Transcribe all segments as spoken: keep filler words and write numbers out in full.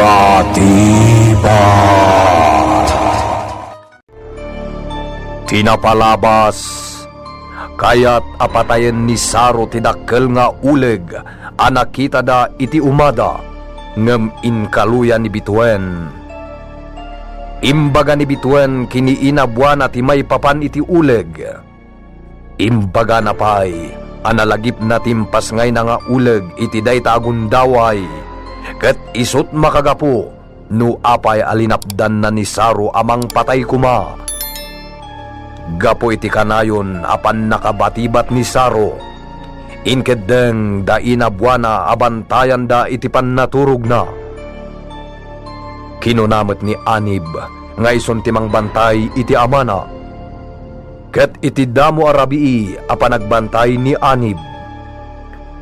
Atibat. Ti napalabas, kayat a patayen ni Saro ti dakkel nga uleg a nakitada iti umada, ngem inkaluya ni Bituen. Imbaga ni Bituen ken ni Ina Buana ti maipapan iti uleg. Imbagana pay a nalagipna ti impasngayna nga uleg iti dayta a gundaway, ket isut' makagapu no apay a linapdanna ni Saro a mangpatay koma. Gapu iti kanayon a pannakabatibat ni Saro, inkeddeng da Ina Buana a bantayanda iti pannaturogna. Kinuna met ni Anib nga isun ti mangbantay iti amana. Ket iti damo a rabii a panagbantay ni Anib,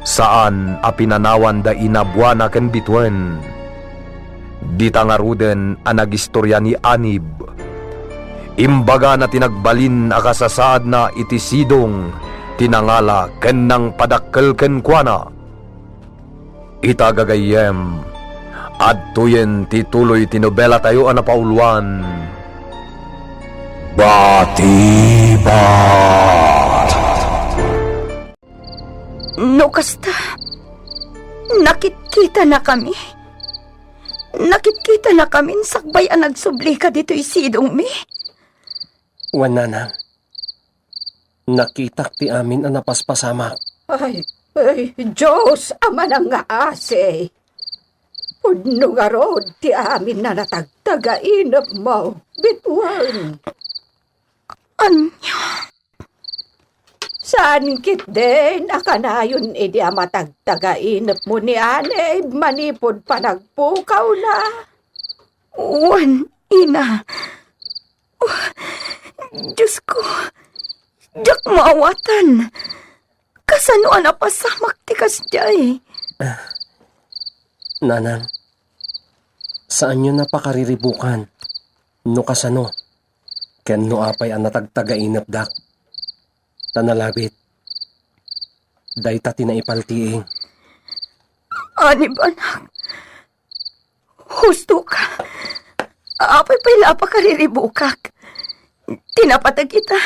saan a pinanawan da Ina Buana ken Bituen. Dita ngaruden a nagistorya ni Anib. Imbagana ti nagbalin a kasasaadna iti sidong ti nangala ken nangpadakkel kenkuana. Ita gagayyem, adtoyen ti tuloy ti nobelatayo a napauluan, Batibat. No kasta, nakitkitanakami. Nakitkitanakamin sakbay a nagsublika ditoy sidongmi. Wen, nanang, nakitak ti amin a napaspasamak. Ay, ay, Dios a manangngaasi. Pudno ngarud ti amin a natagtagainepmo, Bituen. Ania? Saan ketdin a kanayon idi a matagtagainepmo ni Anib manipud panagpukawna? Wen, ina. Oh, Diosko, diak maawatan. Kasano a napasamak ti kasdiay? Ah, nanang, saanyon a pakariribukan no kasano ken no apay a natagtagainepdak. Ta nalabit, dayta ti naipaltiing. Anib, anak, husto ka. Apay pay la a pakariribukak? Ti napateg ita,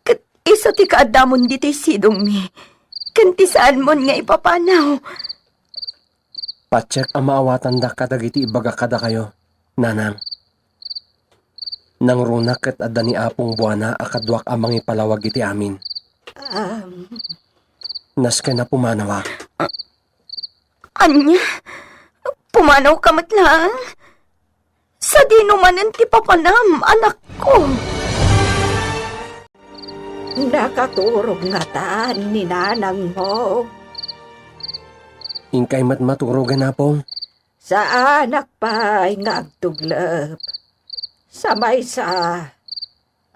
ket isu ti kaaddamon ditoy sidongmi, ken ti saanmon nga ipapanaw. Patiek a maawatandak kadagiti ibagak kadakayo, nanang. Nangrunak ket adda ni Apong Buana a kaduak a mangipalawag iti amin. Am. Nasken a pumanawak. Ania? Pumanawka met laeng? Sadino manen ti papanam, anakko? Nakaturog ngatan ni nanangmo? Inkay met maturogen, Apong. Saanak pay nga agtuglep. Sa maysa,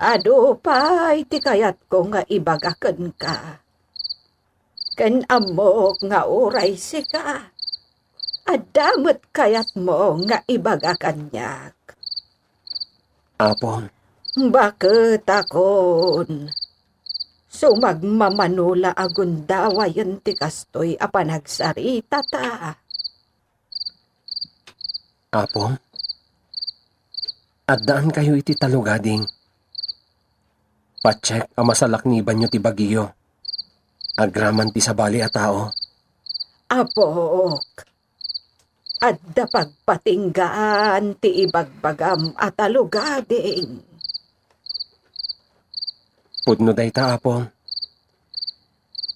adu pay ti kayatko nga ibaga kenka. Ken ammok nga uray sika, adda met kayatmo nga ibaga kaniak. Apon. Baketakon, sumagmamano la a gundawayen ti kastoy a panagsaritata. Apong, addaankayo iti talugading. Patiek a masalaknibanyo ti bagiyo, agraman ti sabali a tao. Apok, adda pagpatinggaan ti ibagbagam a talugading. Pudno dayta, Apong.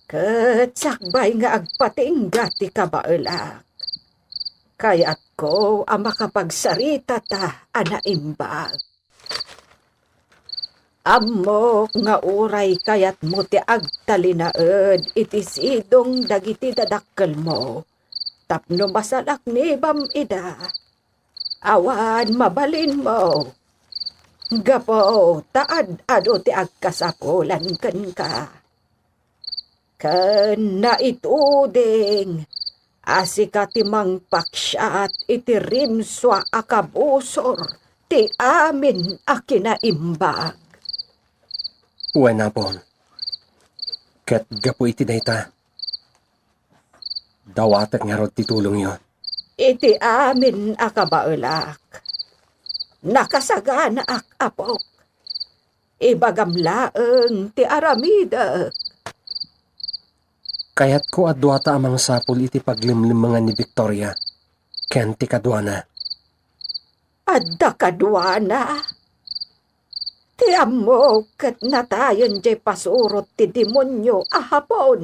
Ket sakbay nga agpatingga ti kabaelak, kayatko a makapagsaritata a naimbag. Ammok nga uray kayatmo ti agtalinaed iti sidong dagiti dadakkelmo tapno masalaknibam ida. Awan mabalinmo, gapu ta ad-adu ti agkasapulan kenka. Ken naituding a sika ti mangpaksiat iti rimsua a kabusor ti amin a kinaimbag. Wen, Apon. Ket gapu iti dayta, dawatek ngarud ti tulongyo. Iti amin a kabaelak, nakasaganaak, apok. Ibagam laeng ti aramidek. Kayatko a duata a mangsapul iti paglemlemmengan ni Victoria ken ti kaduana. Adda kaduana? Ti ammok ket natayen jay pasurot ti demonio a Hapon.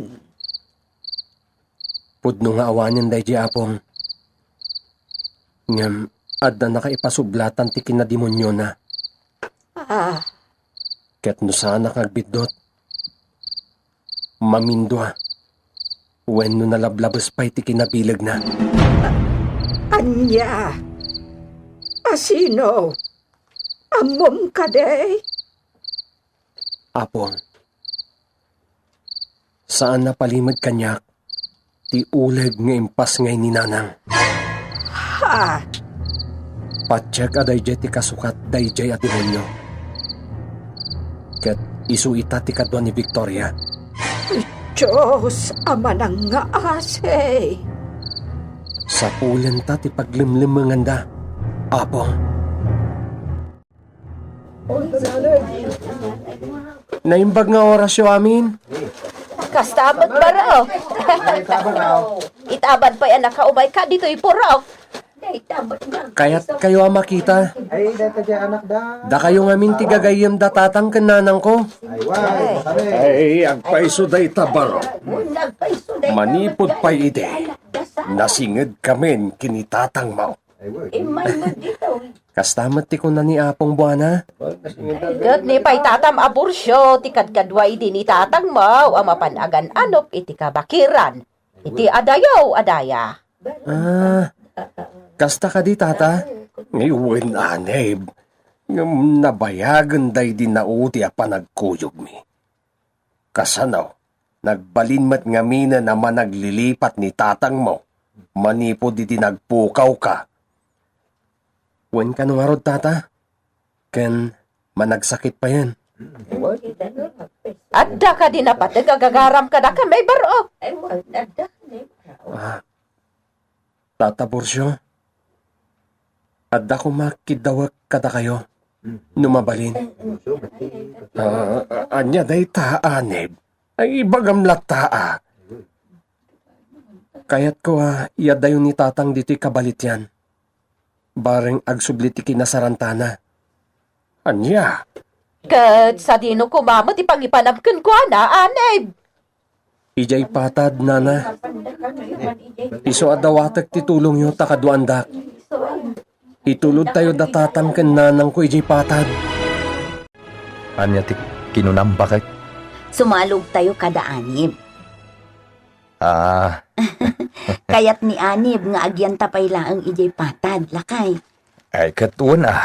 Pudno nga awanen daydi, Apong. Ngem adda nakaipasublatan ti kinademoniona. Ah. Ket no saanak nga agbiddut, mamindua wenno nalablabes pay ti kinabilegna. Ania? Asino? Ammom kadi? Apong, saan a palimed kaniak ti uleg nga impasngay ni Nanang. Ha? Patiek a daydiay ti kasukat daydiay a demonio. Ket isu ita ti kadua ni Victoria. Dios a manangngaasi! Sapulenta ti paglemlemmenganda, Apo. Naimbag nga orasyo amin. Kasta met, baro. Itaban pay a nakaumayka ditoy purok. Kayatkayo a makita. Ay, dayta diay anak da. Dakayo ngamin ti gagayyem da tatang ken nanangko. Ay, wa, ay, kami. Ay, agpayso dayta, baro. Manipud pay idi, nasinged kamin ken ni tatangmo. Ay, wa. Kasta met ti kuna ni Apong Buana. Ket ni pay tatam a Burcio ti kadkadua idi ni tatangmo a mapan agan-anop iti kabakiran iti adayo a daya. Ah, kasta kadi, tata? Wen, anib, ngem nabayagen daydi nauti a panagkuyogmi. Kasano, nagbalin met ngaminen a managlilipat ni tatangmo manipud iti nagpukawka. Wen kano ngarud, tata? Ken managsakit payen. Adda kadi napateg a gagaram kadakami, baro? Ah, Tata Burcio, adda koma kiddawek kadakayo, no mabalin. Ah, ania dayta, anib? Ay, ibagam latta, a. Kayatko a iaddayo ni tatang ditoy kabalitian. Bareng agsubli ti kinasarantana. Ania? Ket sadino koma met ti pangipanam kenkuana, anib? Idiay patad, nana. Isu a dawatek ti tulongyo ta kaduandak. Itulodtayo da tatang ken nanangko idiay patad. Ania ti kinunam, baket? Sumalogtayo kada anib. Ah. Kayat ni anib nga agyanta pay laeng idiay patad, lakay. Ay, ket wen, a.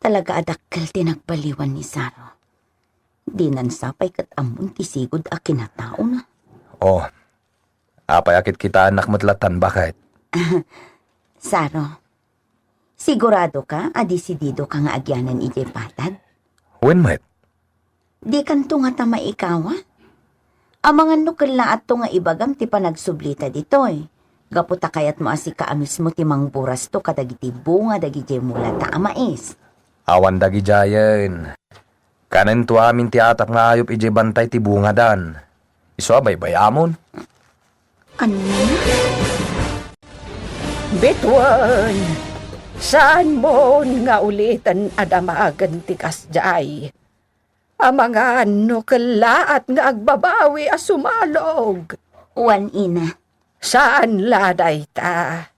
Talaga a dakkel ti nagbaliwan ni Saro. Dinan sa pay ket ammon ti sigud a kinataona. Oh, apay a kitkitaennak met lattan, baket? Saro, siguradoka a desididoka nga agyanen idiay patad? Wen met. Dikanto ngata maikawa? Amangan no kellaatto nga ibagam ti panagsublita ditoy, gapu ta kayatmo a sika a mismo ti mangburasto kadagiti bunga dagidiay mulata a mais. Awan dagidiayen. Kanento amin ti atap nga ayup idiay bantay ti bungadan. Isu a baybayamon. Ania? Bituen, saanmon nga uliten a damagen ti kasdiay. Amangan no kellaat nga agbabawi a sumalog. Wen, ina. Saan la dayta.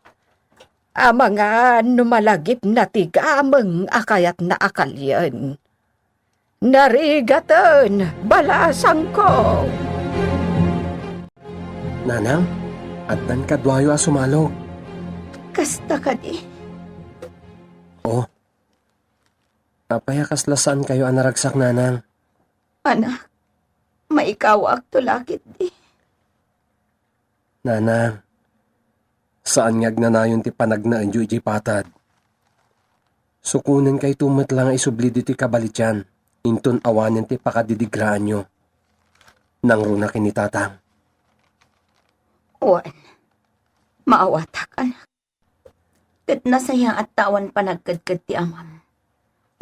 Amangan no malagipna ti gameng a kayatna a kalien. Narigaten, balasangko! Nanang, addan kaduayo a sumalog. Kasta kadi? Oh. Apay a kasla saankayo a naragsak, nanang? Anak, maikawaakto la ketdi. Nanang, saan nga agnanayon ti panagnaenyo idiay patad. Sukonenkayto met la nga isubli ditoy kabalitian, inton awanen ti pakadidigraanyo. Nangruna ken ni tatang. Wen, Maawatak, anak. Ket nasayaat ta awan panagkedked ti amam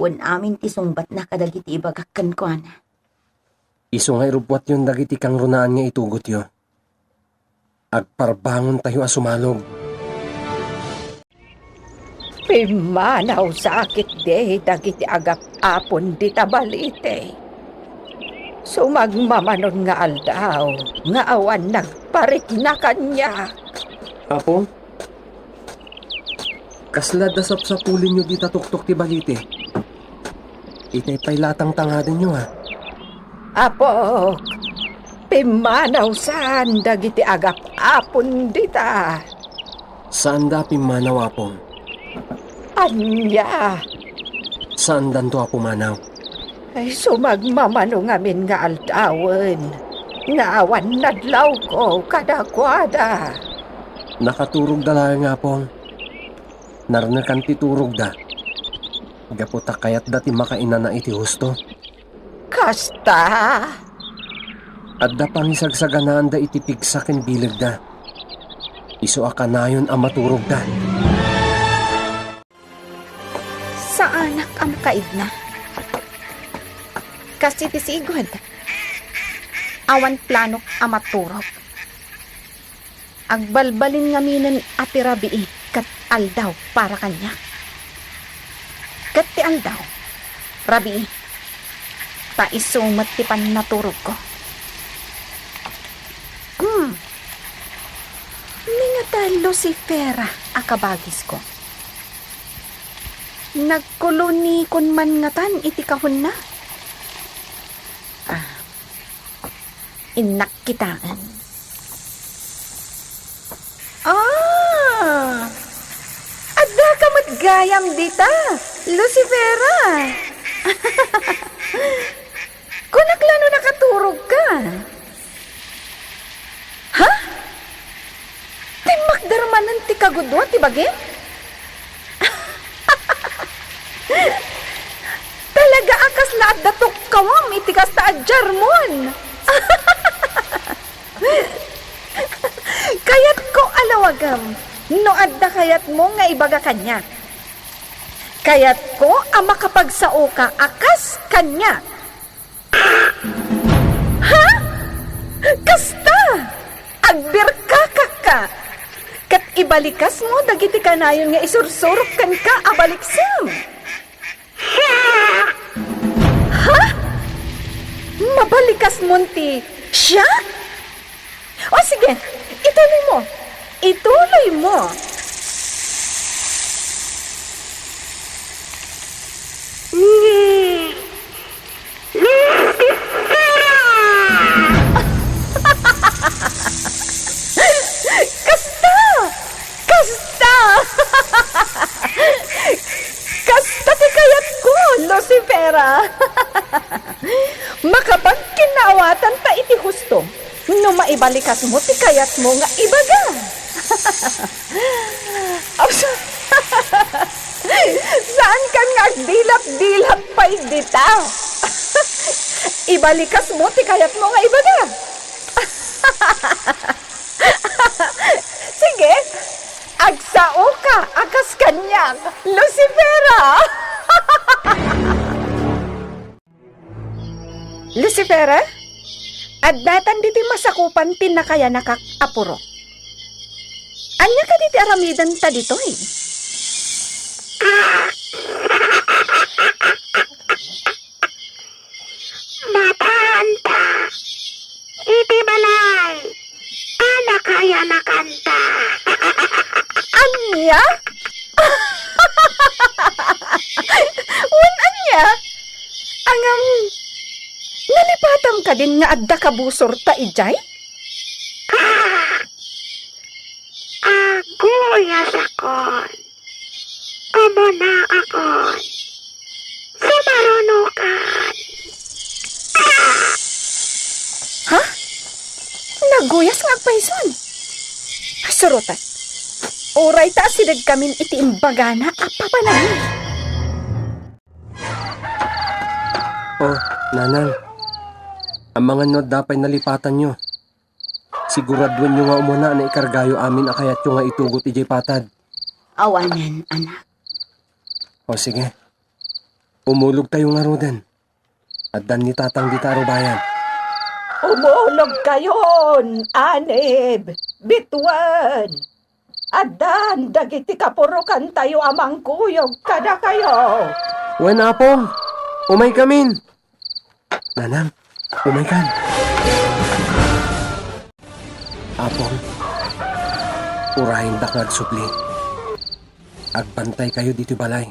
wen amin ti sungbatna kadagiti ibagak kenkuana. Isu nga irubbuatyon dagiti kangrunaan nga itugotyo. Agparbangontayo a sumalog. Pimmanaw sa ketdi dagiti agap-apon dita balite. Sumagmamanon nga aldaw nga awan nagparikna kaniak. Apo, kasla adda sapsapulenyo dita tuktok ti balite? Itay pay la a tangtangadenyo, a. Apok, pimmanaw saan dagiti agap-apon dita. Saanda a pimmanaw, Apong. Ania? Saandanto a pumanaw. Ay, sumagmamano ngamin nga aldawen nga awan nadlawko kadakuada. Nakaturogda laeng, Apong. Narnekan ti turogda. Gapu ta kayatda ti makainana iti husto. Kasta? Adda pangisagsaganaanda iti pigsa ken bilegda. Isu a kanayon a maturogda. Saanak a makaidna. Kas iti sigud, awan planok a maturog. Agbalbalin ngaminen a ti rabii ket aldaw para kaniak. Ket ti aldaw, rabii, ta isu met ti pannaturogko. Hmm. Ni ngata Lucifera a kabagisko. Nagkulunikon man ngatan iti kahonna. Ah. Innak kitaen. Ah! Addaka met gayam dita, Lucifera. Kunak la no nakaturogka. Ha? Timmakder manen ti kagudua ti bagim? Talaga a kasla adda tukkawam iti kasta a jarmon. Kayatko a lawagem no adda kayatmo nga ibaga kaniak. Kayatko a makapagsaoka a kas kaniak. Ha? Kasta? Agbirkakakka ket ibalikasmo dagiti kanayon nga isursurok kenka a baliksem. Ha? Mabalikasmon ti siak? O sige, ituloy mo. Ituloy mo. Lucifera! Kasta! Kasta! Kasta ti kayatko, Lucifera! Makapagkinnaawatan ta iti husto no maibalikasmo ti kayatmo nga ibaga. Saankan nga agdilat-dilat pay dita. Ibalikasmo ti kayatmo nga ibaga. Sige, agsaoka a kas kaniak, Lucifera! Lucifera, addatan ditoy masakupan ti nakayanakak a purok. Ania kadi ti aramidenta ditoy? Mataanta iti balay a nakayanakanta. Ania? Wen ania? Ngem, nalipatam kadin nga adda kabusorta idiay? Aguyasakon. Umunakon. Sumarunokan. Ha? Naguyas nga agpayson? Surotan. Uray ta asidegkamin iti imbagana a papanawid. Oh, Nanang. Amangan no adda pay nalipatanyo. Siguraduenyo nga umuna a naikargayo amin a kayatyo nga itugot idiay patad. Awanen, anak. O sige. Umulogtayo ngaruden. Addan ni Tatang dita arubayan. Umulogkayon, Anib, bituen. Addan dagiti kapurokantayo a mangkuyog kadakayo. Wen, Apong, umaykamin. Nanang, umaykan. Apong, urayendak nga agsubli. Agbantaykayo ditoy balay.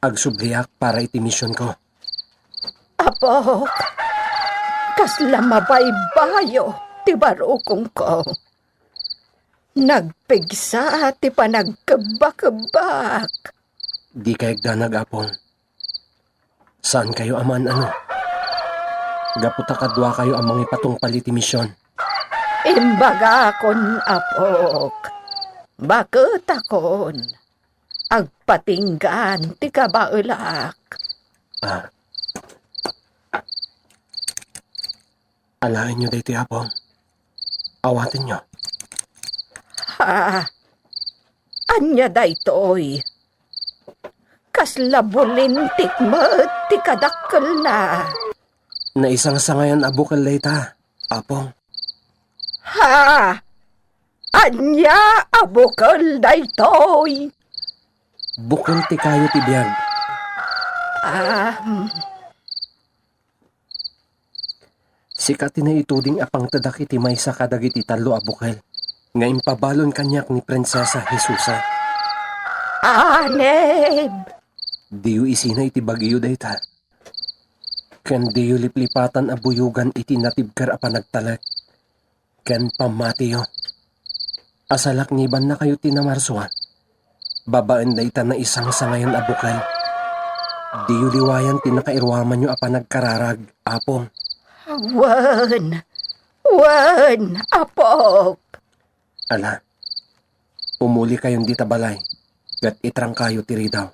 Agsubliak para iti misionko. Apok, kasla mabaybayo ti barukongko. Nagpigsa ti panagkebbakebbak. Dikay agdanag, Apong. Saankayo a maan-ano. Gapu ta kaduakayo a mangipatungpal iti mision. Imbagakon, Apok. Baketakon. Agpatinggan ti kabaelak. Ah. Alaenyo daytoy, Apong. Awatenyo. Ha? Ania daytoy? Kasla bulintik met ti kadakkelna. Naisangsangayan a bukel dayta, Apong. Ha? Ania a bukel daytoy? Bukel ti kayo ti biag. Ah, hmm. Sika ti naituding a pangtedak iti maysa kadagiti tallo a bukel nga impabalon kaniak ni Prinsesa Jesusa. Anib! Diyo isina iti bagiyo dayta. Ken diyo liplipatan a buyogan iti natibker a panagtalek ken pammatiyo. Asalaknibannakayo ti namarsua babaen dayta naisangsangayan a bukel. Diyo liwayan ti nakairuamanyo a panagkararag, Apong. Wen, wen, Apok. Ala, umulikayon dita balay, ket itrangkayo ti ridaw.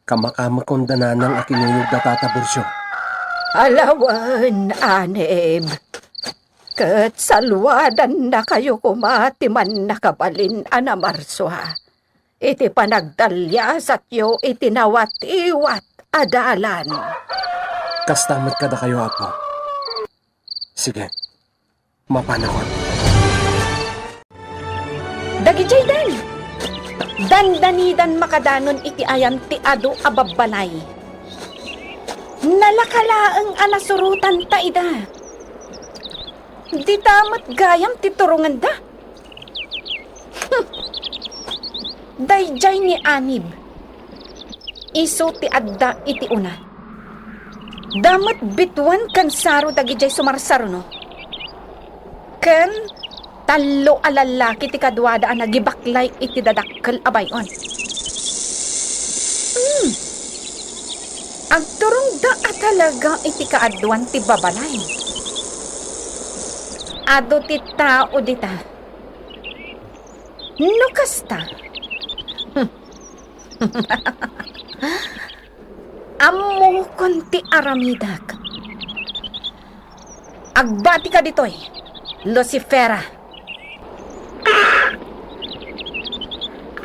Kamakamekon da nanang a kinuyog da Tata Burcio. Ala wen, Anib. Ket salwadannakayo koma ti mannakabalin a namarsua iti panagdaliasatyo iti nawatiwat a dalan. Kasta met kadakayo, Apo. Sige, mapanakon. Dagijay dan, dandanidan makadanon iti ayan ti adu a babbalay. Nalaka laeng a nasurotanta ida. Dita met gayam ti turonganda. Hmm. Daydiay ni Anib. Isu ti adda iti una. Da met bituen ken saro dagidiay sumarsaruno. Ken tallo a lallaki ti kaduada a nagibaklay iti dadakkel a bay-on. Hmm. Agturongda a talaga iti kaaduan ti babalay. Adu ti tao dita. No kasta, ammokon ti aramidek. Agbatika ditoy, Lucifera.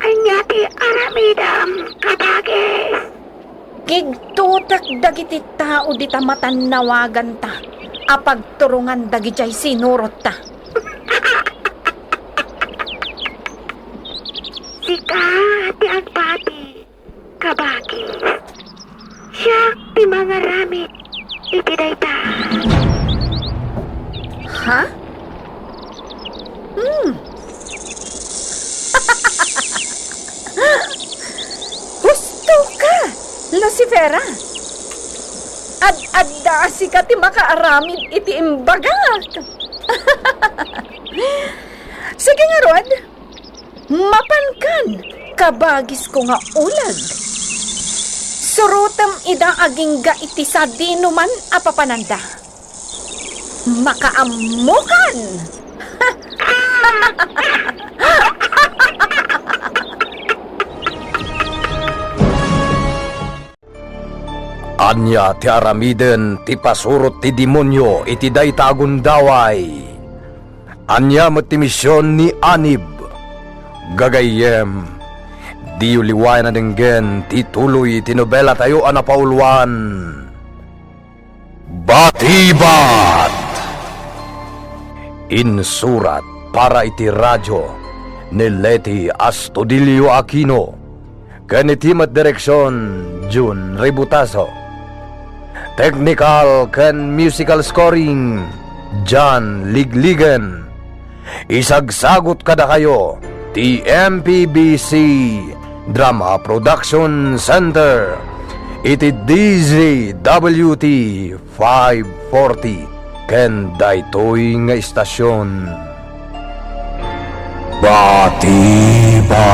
Ania ti aramidem, kabagis? Kigtutek dagiti tao dita matannawaganta a pagturongan dagidiay sinurotta. Sika ti agbati, kabagis. Siak ti mangaramid iti dayta. Ha? Hmm. Husto ka, Lucifera. Ad-adda a sika ti makaaramid iti imbagak. Sige ngarud, mapankan, kabagisko nga uleg. Surotem ida agingga iti sadinoman a papananda. Makaammokan! Ania ti aramiden ti pasurot ti demonio iti dayta a gundaway? Ania met ti mision ni Anib? Gagayyem, diyo liwayan a denggen ti tuloy ti nobelatayo a napauluan, Batibat! Insurat para iti radio ni Leti Astudillo Aquino, ken iti met direksion, Jun Ributaso. Technical ken musical scoring, John Ligligen. Isagsagut kadakayo ti M P B C Drama Production Center iti D Z W T five forty ken daytoy nga istasion. Batiba!